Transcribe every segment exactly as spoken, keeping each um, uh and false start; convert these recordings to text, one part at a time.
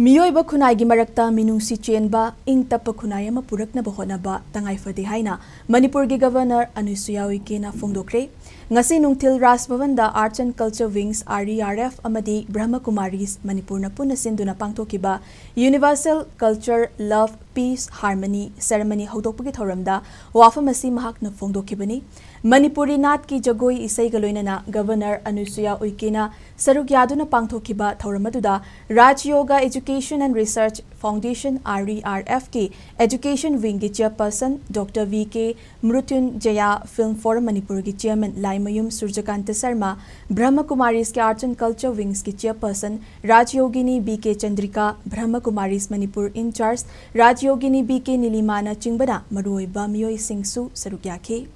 ꯃꯤꯑꯣꯏꯕ ꯈꯨꯟꯅꯥꯏꯒꯤ ꯃꯔꯛꯇ ꯃꯤꯅꯨꯡꯁꯤ ꯆꯦꯟꯕ, ꯏꯪ ꯇꯞꯄ ꯈꯨꯟꯅꯥꯏ ꯑꯃ ꯄꯨꯔꯛꯅꯕ ꯍꯣꯠꯅꯕ ꯇꯉꯥꯏ ꯐꯗꯦ ꯍꯥꯏꯅ ꯃꯅꯤꯄꯨꯔꯒꯤ ꯒꯕꯔꯅꯔ ꯑꯅꯨꯁꯨꯌꯥ ꯎꯏꯀꯦꯅ ꯐꯣꯡꯗꯣꯛꯈ꯭ꯔꯦ꯫ ꯉꯁꯤ ꯅꯨꯡꯊꯤꯜ ꯔꯥꯖ ꯚꯕꯟꯗ Arts and Culture Wings, R E R F, ꯑꯃꯗꯤ ꯕ꯭ꯔꯍꯃ ꯀꯨꯃꯥꯔꯤꯁ ꯃꯅꯤꯄꯨꯔꯅ ꯄꯨꯟꯅ ꯁꯤꯟꯗꯨꯅ ꯄꯥꯡꯊꯣꯛꯈꯤꯕ Universal Culture, Love, Peace, Harmony Ceremony ꯍꯧꯗꯣꯛꯄꯒꯤ ꯊꯧꯔꯝꯗ ꯋꯥꯐꯝ ꯑꯁꯤ ꯃꯍꯥꯛꯅ ꯐꯣꯡꯗꯣꯛꯈꯤꯕꯅꯤ꯫ ꯃꯅꯤꯄꯨꯔꯤ ꯅꯥꯠꯀꯤ ꯖꯒꯣꯏ ꯏꯁꯩꯒ ꯂꯣꯏꯅꯅ ꯒꯕꯔꯅꯔ ꯑꯅꯨꯁꯨꯌꯥ ꯎꯏꯀꯦꯅ ꯁꯔꯨꯛ ꯌꯥꯗꯨꯅ ꯄꯥꯡꯊꯣꯛꯈꯤꯕ ꯊꯧꯔꯝ ꯑꯗꯨꯗ Raj Yoga Education and Research Foundation, R E R F, ꯀꯤ Education Wing ꯒꯤ Chairperson Doctor V K ꯃ꯭ꯔꯨꯇ꯭ꯌꯨꯟꯖꯌꯥ, Film Forum ꯃꯅꯤꯄꯨꯔꯒꯤ Chairman Laimayum Surajkanta Sharma, ꯕ꯭ꯔꯍꯃ ꯀꯨꯃꯥꯔꯤꯁꯀꯤ Arts and Culture Wings ꯀꯤ Chairperson Raj ꯌꯣꯒꯤꯅꯤ B K Chandrika, ꯕ꯭ꯔꯍꯃ ꯀꯨꯃꯥꯔꯤꯁ Manipur in charge Raj ꯌꯣꯒꯤꯅꯤ B K ꯅꯤꯂꯤꯃꯥꯅꯆꯤꯡꯕꯅ ꯃꯔꯨꯑꯣꯏꯕ ꯃꯤꯑꯣꯏꯁꯤꯡꯁꯨ ꯁꯔꯨꯛ ꯌꯥꯈꯤ꯫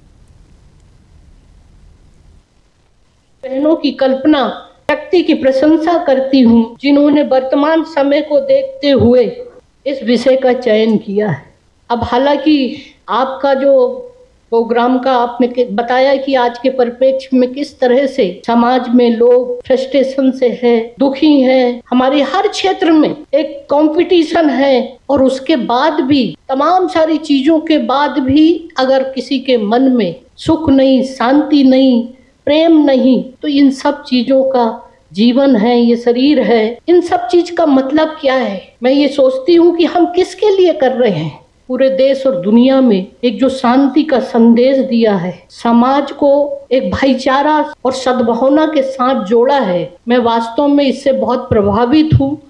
बहनों की कल्पना शक्ति की प्रशंसा करती हूँ, जिन्होंने वर्तमान समय को देखते हुए इस विषय का चयन किया है। अब हालांकि आपका जो प्रोग्राम का आपने के- बताया कि आज के परिप्रेक्ष्य में किस तरह से समाज में लोग फ्रस्ट्रेशन से है, दुखी हैं, हमारे हर क्षेत्र में एक कंपटीशन है और उसके बाद भी तमाम सारी चीजों के बाद भी अगर किसी के मन में सुख नहीं, शांति नहीं, प्रेम नहीं, तो इन सब चीजों का जीवन है, ये शरीर है, इन सब चीज का मतलब क्या है? मैं ये सोचती हूँ कि हम किसके लिए कर रहे हैं। पूरे देश और दुनिया में एक जो शांति का संदेश दिया है, समाज को एक भाईचारा और सद्भावना के साथ जोड़ा है, मैं वास्तव में इससे बहुत प्रभावित हूँ।